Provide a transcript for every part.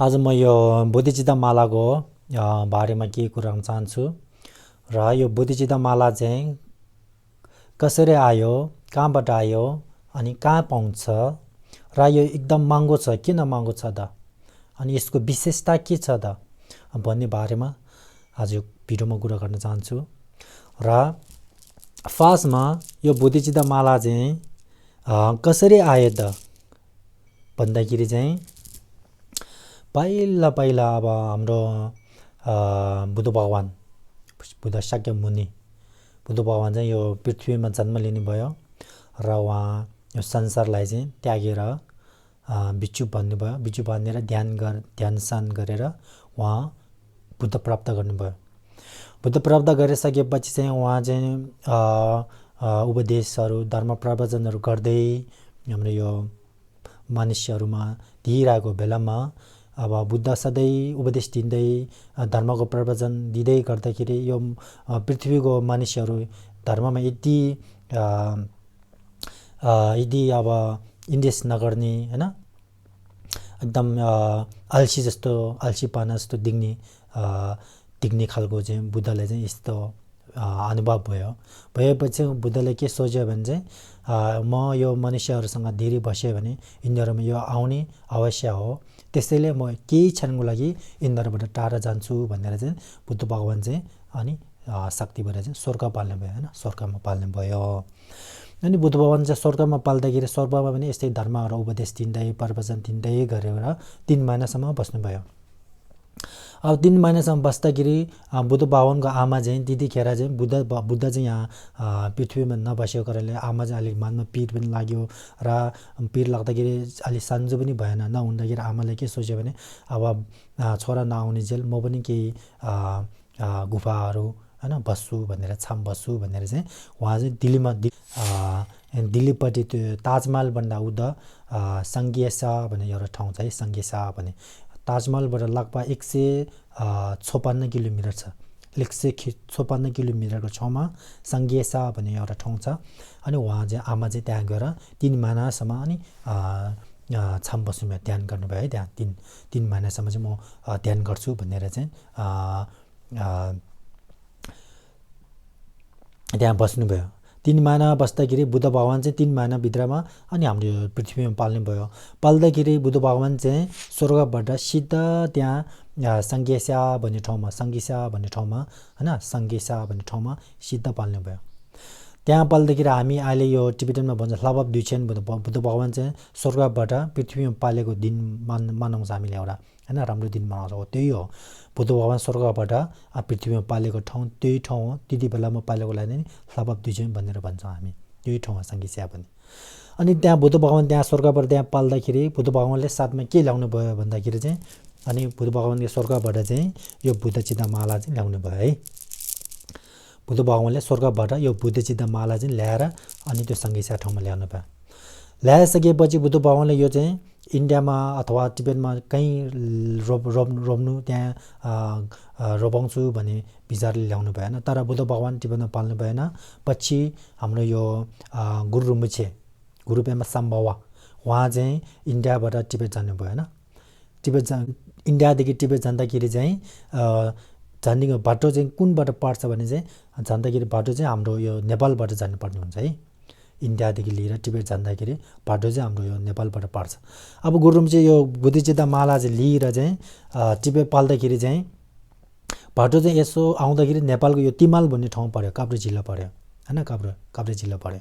आज म यो बोधिचित्त मालाको बारेमा केही कुरा गर्न चाहन्छु र यो बोधिचित्त माला चाहिँ कसरी आयो, कहाँबाट आयो अनि कहाँ पाउँछ र यो एकदम महँगो छ, किन महँगो छ त, अनि यसको विशेषता के छ त भन्ने बारेमा आज यो भिडियोमा कुरा गर्न चाहन्छु। र फर्स्टमा यो बोधिचित्त माला चाहिँ कसरी आयो त भन्दाखेरि चाहिँ पहिला अब हाम्रो बुद्ध भगवान, बुद्ध शाक्य मुनि, बुद्ध भगवान चाहिँ यो पृथ्वीमा जन्म लिनुभयो र उहाँ यो संसारलाई चाहिँ त्यागेर बिच्छु बन्नुभयो। बिच्छु बनेर ध्यान गरेर उहाँ बुद्ध प्राप्त गर्नुभयो। बुद्ध प्राप्त गरिसकेपछि चाहिँ उहाँ चाहिँ उपदेशहरू, धर्म प्रवचनहरू गर्दै हाम्रो यो मानिसहरूमा दिइरहेको बेलामा अब बुद्ध सधैँ उपदेश दिँदै धर्मको प्रवचन दिँदै गर्दाखेरि यो पृथ्वीको मानिसहरू धर्ममा यदि अब इन्भेस्ट नगर्ने, होइन, एकदम अल्छीपना जस्तो देख्ने खालको चाहिँ बुद्धले चाहिँ यस्तो अनुभव भएपछि बुद्धले के सोच्यो भने चाहिँ म यो मनुष्यहरूसँग धेरै बस्यो भने यिनीहरूमा यो आउने अवश्य हो, त्यसैले म केही क्षणको लागि यिनीहरूबाट टाढा जान्छु भनेर चाहिँ बुद्ध भगवान चाहिँ अनि शक्तिबाट चाहिँ स्वर्ग पाल्ने भयो, होइन, स्वर्गमा पाल्ने भयो। अनि बुद्ध भगवान चाहिँ स्वर्गमा पाल्दाखेरि स्वर्गमा पनि यस्तै धर्महरू उपदेश दिँदै प्रवचन दिँदै गरेर 3 महिनासम्म बस्नुभयो। अब 3 महिनासम्म बस्दाखेरि बुद्ध भगवानको आमा चाहिँ त्यतिखेर चाहिँ बुद्ध चाहिँ यहाँ पृथ्वीमा नबसेको कारणले आमा चाहिँ अलिक मनमा पिर पनि लाग्यो र पिर लाग्दाखेरि अलिक सन्जो पनि भएन। नहुँदाखेरि आमाले के सोच्यो भने अब छोरा नआउने जेल म पनि केही गुफाहरू, होइन, बस्छु भनेर बस्छु भनेर चाहिँ उहाँ चाहिँ दिल्लीपट्टि त्यो ताजमहलभन्दा उता सङ्घेसा भन्ने एउटा ठाउँ छ है, सङ्घेसा भन्ने ताजमहलबाट लगभग 156 किलोमिटर छ। 156 किलोमिटरको छेउमा सङ्घेसा भन्ने एउटा ठाउँ छ। अनि उहाँ चाहिँ आमा चाहिँ त्यहाँ गएर 3 महिनासम्म अनि बस्नुभयो, ध्यान गर्नुभयो है। त्यहाँ 3 महिनासम्म चाहिँ म ध्यान गर्छु भनेर चाहिँ त्यहाँ बस्नुभयो। 3 महिना बस्दाखेरि बुद्ध भगवान चाहिँ 3 महिनाभित्रमा अनि हाम्रो यो पृथ्वीमा पाल्ने भयो। पाल्दाखेरि बुद्ध भगवान चाहिँ स्वर्गबाट सिधा त्यहाँ सङ्घेसा भन्ने ठाउँमा, होइन, सङ्घेसा भन्ने ठाउँमा सिधा पाल्ने भयो। त्यहाँ पाल्दाखेरि हामी अहिले यो टिबेटनमा भन्छ लभअप दुइछेन बुद्ध भगवान चाहिँ स्वर्गबाट पृथ्वीमा पालेको दिन मनाउँछ हामीले एउटा, होइन, राम्रो दिन मनाउँछ हो, त्यही हो। बुद्ध भगवान स्वर्गबाट पृथ्वीमा पालेको ठाउँ त्यही ठाउँ हो। त्यति बेलामा पालेकोलाई नै लभअप दुइछेन भनेर भन्छौँ हामी, त्यही ठाउँमा सङ्घेसा भन्ने। अनि त्यहाँ बुद्ध भगवान त्यहाँ स्वर्गबाट त्यहाँ पाल्दाखेरि बुद्ध भगवानले साथमा के ल्याउनु भयो भन्दाखेरि चाहिँ अनि बुद्ध भगवानले स्वर्गबाट चाहिँ यो बोधिचित्त माला चाहिँ ल्याउनु भयो है। बुद्ध भगवानले स्वर्गबाट यो बोधिचित्त माला चाहिँ ल्याएर अनि त्यो सङ्घेसा ठाउँमा ल्याउनु भयो। ल्याइसकेपछि बुद्ध भगवानले यो चाहिँ इन्डियामा अथवा तिब्बतमा कहीँ रोप्नु, त्यहाँ रोपाउँछु भन्ने विचारले ल्याउनु भएन। तर बुद्ध भगवान तिब्बतमा पाल्नु भएन। पछि हाम्रो यो गुरु पेमा सम्भवा उहाँ चाहिँ इन्डियाबाट तिब्बत जानुभयो, होइन। इन्डियादेखि तिब्बत जाँदाखेरि चाहिँ जाने बाटो चाहिँ कुनबाट पर्छ भने चाहिँ जाँदाखेरि बाटो चाहिँ हाम्रो यो नेपालबाट जानुपर्ने हुन्छ है। इन्डियादेखि लिएर तिब्बत जाँदाखेरि बाटो चाहिँ हाम्रो यो नेपालबाट पर्छ। अब गुरुम चाहिँ यो बोधिचित्त माला चाहिँ लिएर चाहिँ तिब्बत पाल्दाखेरि चाहिँ बाटो चाहिँ यसो आउँदाखेरि नेपालको यो तिमाल भन्ने ठाउँ पऱ्यो, काभ्रे जिल्ला पऱ्यो, होइन, काभ्रे जिल्ला पऱ्यो।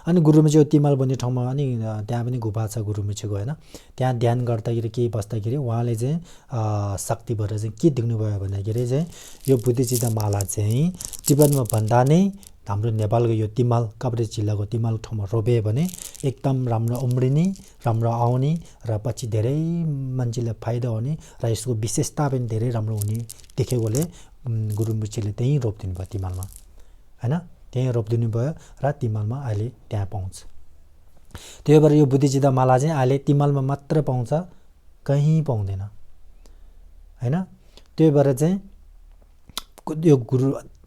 अनि गुरुमा चाहिँ यो तिमाल भन्ने ठाउँमा अनि त्यहाँ पनि गुफा छ गुरुमुछेको, होइन। त्यहाँ ध्यान गर्दाखेरि केही बस्दाखेरि उहाँले चाहिँ शक्तिबाट चाहिँ के देख्नुभयो भन्दाखेरि चाहिँ यो बोधिचित्त माला चाहिँ तिब्बतमा भन्दा नै हाम्रो नेपालको यो तिमाल, काभ्रे जिल्लाको तिमाल ठाउँमा रोप्यो भने एकदम राम्रो उम्रिने, राम्रो आउने र पछि धेरै मान्छेलाई फाइदा हुने र यसको विशेषता पनि धेरै राम्रो हुने देखेकोले गुरुमुछेले त्यहीँ रोपिदिनु भयो तिमालमा, होइन। त्यहीँ रोपिदिनु भयो र तिमालमा अहिले त्यहाँ पाउँछ। त्यही भएर यो बोधिचित्त माला चाहिँ अहिले तिमालमा मात्र पाउँछ, कहीँ पाउँदैन, होइन। त्यही भएर चाहिँ यो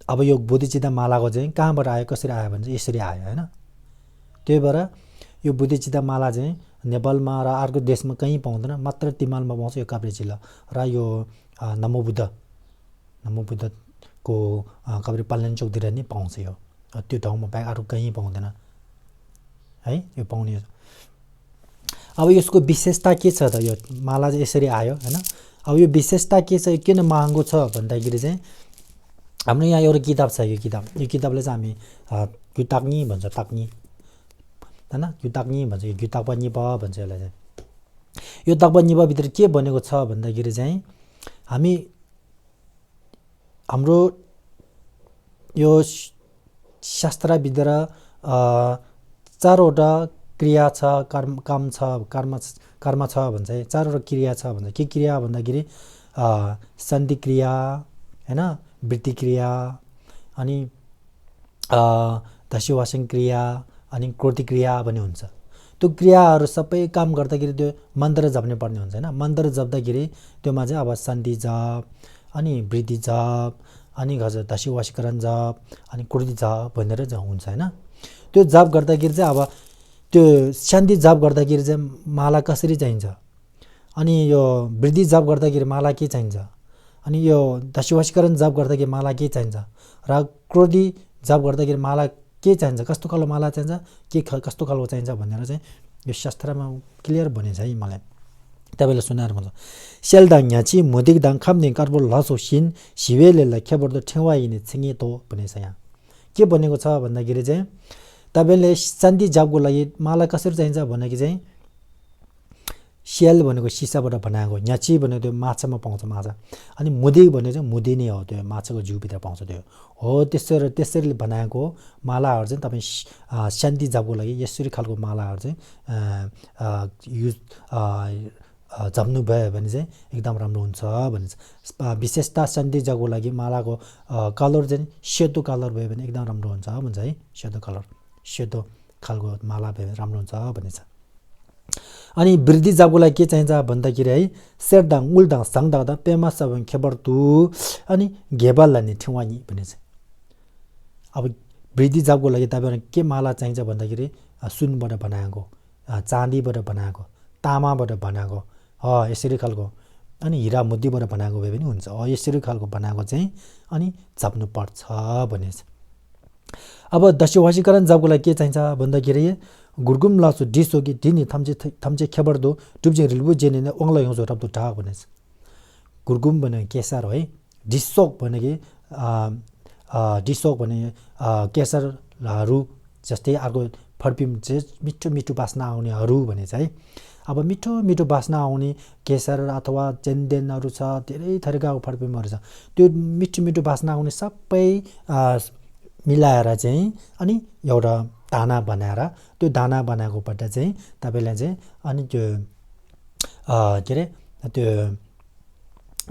अब यो बोधिचित्त मालाको चाहिँ कहाँबाट आयो, कसरी आयो भने चाहिँ यसरी आयो, होइन। त्यही भएर यो बुद्धिचित्ता माला चाहिँ नेपालमा र अर्को देशमा कहीँ पाउँदैन, मात्र तिमालमा पाउँछ यो काभ्रे जिल्ला। र यो नमो बुद्धको काभ्रे पाल्यन चौकतिर नै पाउँछ यो, त्यो ठाउँमा बाहेक अरू कहीँ पाउँदैन है यो पाउने। अब यसको विशेषता के छ त, यो माला चाहिँ यसरी आयो हैन। अब यो विशेषता के छ, किन महँगो छ भन्दाखेरि चाहिँ हाम्रो यहाँ एउटा किताब छ, यो किताबले चाहिँ हामी ग्युताग्नि भन्छ, ताग्नि हैन, ग्युताग्नि भन्छ, यो ग्युताग्पा निपा भन्छ यसलाई चाहिँ। यो ताग्पा निपा भित्र के भनेको छ भन्दाखेरि चाहिँ हाम्रो यो शास्त्रभित्र चारवटा क्रिया छ, कर्म छ भन्छ, चारवटा क्रिया छ भन्छ। के क्रिया भन्दाखेरि सन्धि क्रिया हैन, वृत्ति क्रिया, अनि दशवासन क्रिया, अनि क्रोधी क्रिया भन्ने हुन्छ। त्यो क्रियाहरू सबै काम गर्दाखेरि त्यो मन्त्र जप्ने पर्ने हुन्छ हैन। मन्त्र जप्दाखेरि त्योमा चाहिँ अब सन्धि जप, अनि वृद्धि जप, अनि दशवासीकरण जप, अनि क्रोधी जप भनेर हुन्छ हैन। त्यो जप गर्दाखेरि चाहिँ अब त्यो शान्ति जप गर्दाखेरि चाहिँ माला कसरी चाहिन्छ, अनि यो वृद्धि जप गर्दाखेरि माला के चाहिन्छ, अनि यो दशवासीकरण जप गर्दाखेरि माला के चाहिन्छ, र क्रोधी जप गर्दाखेरि माला के चाहिन्छ, कस्तो खालको माला चाहिन्छ, कस्तो खालको चाहिन्छ भनेर चाहिँ यो शास्त्रमा क्लियर भनेछ है। मलाई तपाईँले सुनाएर भन्छ, सेलदाङ याची मोदिकदाङ खाम्दिङ कार्बो लसो सिन सिवेलेलाई खेबर्दो ठेवाइने छिङे तो भनेछ। यहाँ के भनेको छ भन्दाखेरि चाहिँ तपाईँले शान्ति जापको लागि माला कसरी चाहिन्छ भन्दाखेरि चाहिँ सेल भनेको सिसाबाट बनाएको, न्याची भनेको त्यो माछामा पाउँछ माछा, अनि मुदी भनेको चाहिँ मुदी नै हो, त्यो माछाको जिउभित्र पाउँछ त्यो हो। त्यसरी बनाएको मालाहरू चाहिँ तपाईँ शान्ति जापको लागि यसरी खालको मालाहरू चाहिँ युज जप्नुभयो भने चाहिँ एकदम राम्रो हुन्छ भनिन्छ। विशेषता शान्ति जापको लागि मालाको कलर चाहिँ सेतो कलर भयो भने एकदम राम्रो हुन्छ भन्छ है। सेतो खालको माला भयो भने राम्रो हुन्छ भनिन्छ। अनि वृद्धि जापको लागि के चाहिन्छ भन्दाखेरि है, सेरदाङ उल्दाङ साङदाङ पेमा सब खेबर्तु अनि घेबाल्ला नि ठेवानी भनिन्छ। अब वृद्धि जापको लागि तपाईँलाई के माला चाहिन्छ भन्दाखेरि सुनबाट बनाएको, चाँदीबाट बनाएको, तामाबाट बनाएको, यसरी खालको, अनि हिरा मोतीबाट बनाएको भए पनि हुन्छ, यसरी खालको बनाएको चाहिँ अनि जप्नु पर्छ भनेछ। अब दशवासीकरण जापको लागि के चाहिन्छ भन्दाखेरि गुर्गुम लासु डिसोगी दिनी थम्चे खेबर्दो डुब्जे रिल्बु जेने ओङ्ला हिउँसो रब्दो ढाक भनेछ। गुर्गुम भनेको केसर हो है, डिसोक भनेको केसरहरू जस्तै अर्को फर्फ्युम चाहिँ मिठो मिठो बास्ना आउनेहरू भनेछ है। अब मिठो मिठो बास्ना आउने केसर अथवा चेन्देनहरू छ, धेरै थरीका फर्फ्युमहरू छ, त्यो मिठो मिठो बास्ना आउने सबै मिलाएर चाहिँ अनि एउटा दाना बनाएर, त्यो दाना बनाएकोबाट चाहिँ तपाईँलाई चाहिँ अनि त्यो के अरे त्यो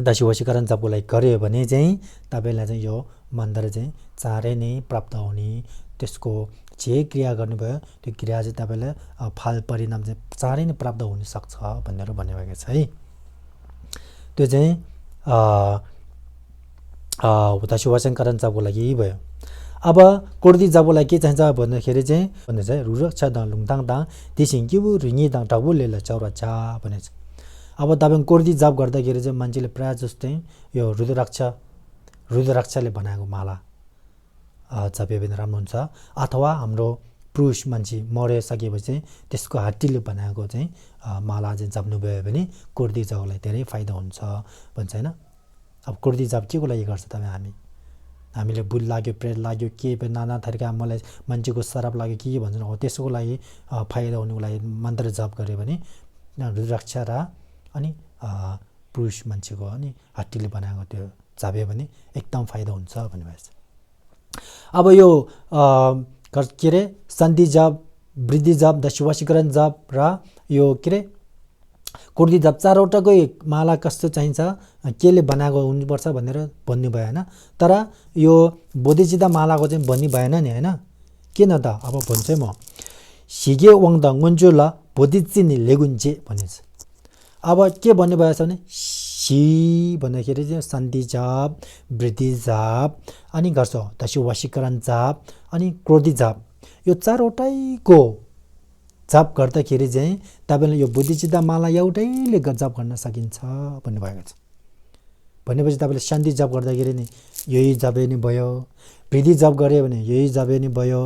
दशवासीकरण जापको लागि गऱ्यो भने चाहिँ तपाईँलाई चाहिँ यो मन्त्र चाहिँ चाँडै नै प्राप्त हुने, त्यसको जे क्रिया गर्नुभयो त्यो क्रिया चाहिँ तपाईँलाई फल परिणाम चाहिँ चाँडै नै प्राप्त हुन सक्छ भनेर भन्नुभएको छ है। त्यो चाहिँ दशवासीकरण जापको लागि भयो। अब क्रोधी जापको लागि के चाहिन्छ भन्दाखेरि चाहिँ भनेछ रुरक्षा दाङ लुङदाङ दाङ तिसिङ किबु रिङी दाङ टाबु लेला चौरा चा भनेछ। अब तपाईँ क्रोधी जाप गर्दाखेरि चाहिँ मान्छेले प्रायः जस्तै यो रुद्राक्षले बनाएको माला जप्यो भने राम्रो हुन्छ, अथवा हाम्रो पुरुष मान्छे मरिसकेपछि चाहिँ त्यसको हड्डीले बनाएको चाहिँ माला चाहिँ जप्नुभयो भने क्रोधी जापलाई धेरै फाइदा हुन्छ भन्छ होइन। अब क्रोधी जाप के को लागि गर्छ तपाईँ, हामीले भुल लाग्यो, प्रेत लाग्यो, के नाना थरीका मलाई मान्छेको शराब लाग्यो के भन्छ हो, त्यसको लागि फाइदा हुनुको लागि मन्त्र जप गऱ्यो भने रुद्राक्ष र अनि पुरुष मान्छेको अनि हड्डीले बनाएको त्यो जाप्यो भने एकदम फाइदा हुन्छ भन्नुभएको छ। अब यो के अरे शान्ति जाप, वृद्धि जाप, दशवासीकरण जाप र यो के अरे क्रोधी जाप चारवटाकै माला कस्तो चाहिन्छ, केले बनाएको हुनुपर्छ भनेर भन्नुभयो होइन। तर यो बोधिचित्ता मालाको चाहिँ भन्नु भएन नि होइन, किन त अब भन्छु म सिगे वाङदा गुन्जुला बोधिचिनी लेगुन्जे भनेछ। अब के भन्नुभएको छ भने सी भन्दाखेरि चाहिँ शान्ति जाप, वृद्धि जाप, अनि दशवासीकरण जाप, अनि क्रोधी जाप, यो जप गर्दाखेरि चाहिँ तपाईले यो बोधिचित्त माला एउटैले जप गर्न सकिन्छ भन्ने भएको छ। भनेपछि तपाईले शान्ति जप गर्दाखेरि नि यही जपे नि भयो, वृद्धि जप गरे भने यही जपे नि भयो,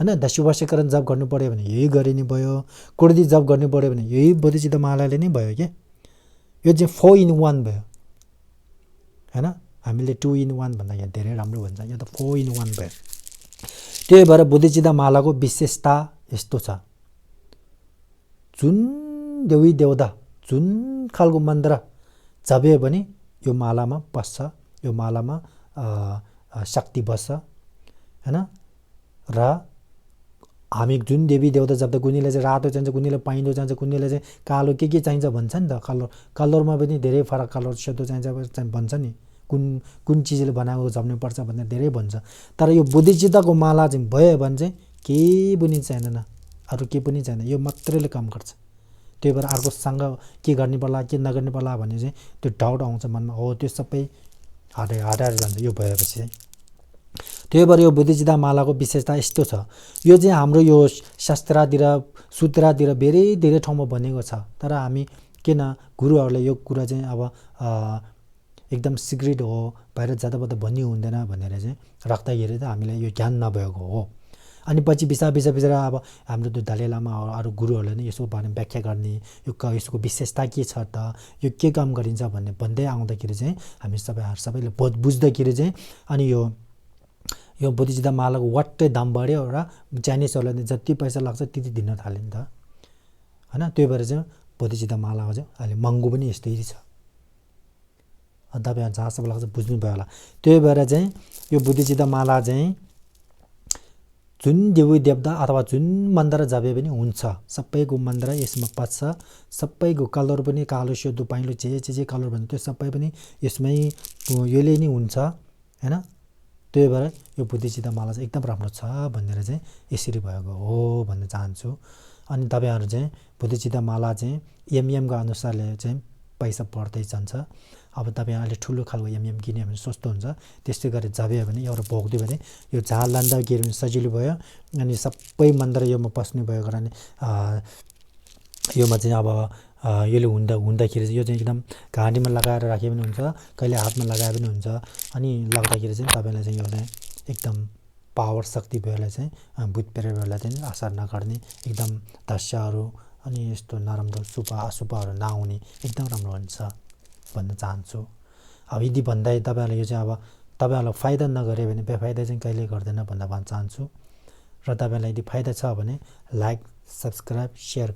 हैन दशवशीकरण जप गर्नु पर्यो भने यही गरे नि भयो, कुर्दी जप गर्नु पर्यो भने यही बोधिचित्त मालाले नै भयो के। यो चाहिँ 4 in 1 भयो, हैन हामीले 2 in 1 भन्दा यहाँ धेरै राम्रो भन्छ, यो त 4 in 1 भयो। त्यही भएर बोधिचित्त मालाको विशेषता यस्तो छ, जुन देवी देवता जुन खालको मन्त्र जपे भने यो मालामा बस्छ, यो मालामा शक्ति बस्छ, हैन। र हामी जुन देवी देवता जप्दा कुनैले चाहिँ रातो चाहिन्छ, कुनैले पहेँलो चाहिन्छ, कुनैले चाहिँ कालो के चाहिन्छ भन्छ नि त। कलरमा पनि धेरै फरक कलर सेतो चाहिन्छ भन्छ नि, कुन चिजले बनाएको जप्नुपर्छ भनेर धेरै भन्छ। तर यो बोधिचित्तको माला चाहिँ भयो भने चाहिँ केही पनि चाहिँदैन, अरू केही पनि चाहिँदैन, यो मात्रैले काम गर्छ। त्यही भएर अर्कोसँग के गर्ने पर्ला के नगर्ने पर्ला भन्ने चाहिँ त्यो डाउट आउँछ मनमा, हो त्यो सबै हटाएर जान्छ यो भएपछि चाहिँ। त्यही भएर यो बोधिचित्त मालाको विशेषता यस्तो छ, यो चाहिँ हाम्रो यो शास्त्रतिर सूत्रतिर धेरै धेरै ठाउँमा बनेको छ। तर हामी किन गुरुहरूले यो कुरा चाहिँ अब एकदम सिक्रेट हो, बाहिर जाँदा भन्ने हुँदैन भनेर चाहिँ राख्दाखेरि त हामीलाई यो ज्ञान नभएको हो। अनि पछि बिस्तारै अब हाम्रो त्यो दलाई लामा अरू गुरुहरूले नै यसको बारेमा व्याख्या गर्ने, यसको विशेषता के छ त, यो के काम गरिन्छ भन्दै आउँदाखेरि चाहिँ हामी सबैले बुझ्दाखेरि चाहिँ अनि यो बोधिचित्त मालाको वाट्टै दाम बढ्यो र चाइनिजहरूले जति पैसा लाग्छ त्यति दिन थाल्यो नि त, हैन। त्यही भएर चाहिँ बोधिचित्त मालाको चाहिँ अहिले महँगो पनि यस्तै छ। तपाईहरु जहाँसम्म लाग्छ बुझ्नु भयो होला। त्यही भएर चाहिँ यो बोधिचित्त माला चाहिँ जुन देवी देवता अथवा जुन मन्त्र जपे पनि हुन्छ, सबैको मन्त्र यसमा पस्छ, सबैको कलर पनि कालो सेतो पहेँलो जे कलर भन्छ त्यो सबै पनि यसमै यसले नै हुन्छ, हैन। त्यही भएर यो बोधिचित्त माला चाहिँ एकदम राम्रो छ भनेर चाहिँ यसरी भएको हो भन्न चाहन्छु। अनि तपाईहरु चाहिँ बोधिचित्त माला चाहिँ एमएमको अनुसारले चाहिँ पैसा बढ्दै जान्छ। अब तपाईँ अहिले ठुलो खालको एमएम किन्यो भने सस्तो हुन्छ, त्यस्तै गरेर जप्यो भने एउटा भोग्दियो भने यो जहाँ लाँदा के भने सजिलो भयो। अनि सबै मन्त्र योमा पस्ने भयो कारण योमा चाहिँ अब यसले हुँदाखेरि चाहिँ यो चाहिँ एकदम घाँटीमा लगाएर राखे पनि हुन्छ, कहिले हातमा लगाए पनि हुन्छ। अनि लाग्दाखेरि चाहिँ तपाईँलाई चाहिँ यो चाहिँ एकदम पावर शक्ति भएलाई चाहिँ भूत प्रेतहरूलाई चाहिँ असर नगर्ने, एकदम दस्याहरू अनि यस्तो नराम्रो शुभ अशुभहरू नआउने एकदम राम्रो हुन्छ भन्न चाहन्छु। अब यदि भन्दा तपाईहरुले यो चाहिँ अब तपाईहरुलाई फाइदा नगरे भने बेफाइदा चाहिँ कहिले गर्दैन भन्न चाहन्छु। र तपाईहरुलाई यदि फाइदा छ भने लाइक, सब्स्क्राइब, शेयर